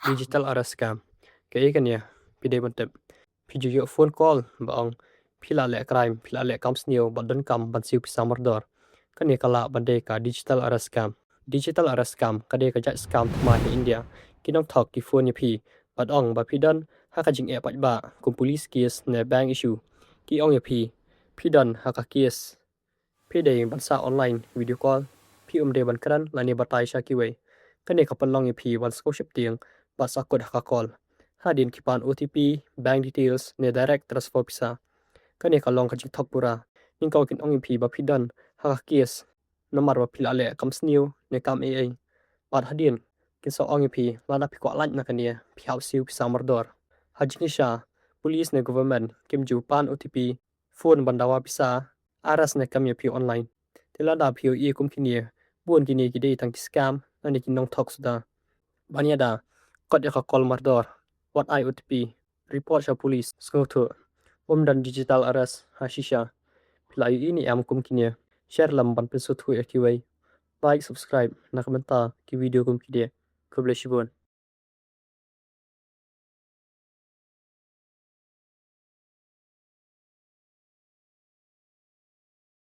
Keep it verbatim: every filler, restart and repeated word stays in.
Digital arrest scam. Kaei kane? Phi dei ban tip. Phi ju ïoh phone call ba ong phi la leh crime, phi la leh kam sniew bad donkam ban siew pisa mardor. Kane ka lah ban dei ka digital arrest scam. Digital arrest scam ka dei ka jait scam thymmai ha India. Ki nongthok ki phone ïa phi bad ong ba phi don ha ka jingeh paidbah kum police case ne bank issue. Ki ong ïa phi, phi don ha ka case, phi dei ban sah online video call, phi um dei ban kren lane batai sha kiwei. Kane ka pynlong ïa phi ban sngewsih tieng bad sahkut ha ka call. Hadien ki pan O T P, bank details ne direct transfer pisa. Kane ka long ka jingthok pura. Nyngkong kin ong ïa phi ba phi don ha ka case namar ba phi la leh kam sniew ne kam eiei. Bad hadien kin sa ong ïa phi lada phi kwah lait na kane phi hap siew pisa mardor. Ha jingshisha, police ne government kim ju pan O T P phone ban dawa pisa, arrest ne kam ïa phi online. Te lada phi ïohi kum kine, bun kine ki dei tang ki scam lane ki nongthok suda. Ban ïada, kot ïa ka call mardor, wat ai O T P, report sha police. Sngewthuh, um don digital arrest ha shisha. Phi la ïohi ne em kum kine, share lem ban pynsngewthuh ïa kiwei. Like, subscribe na ka bynta ki video kum kine. Khublei shibun.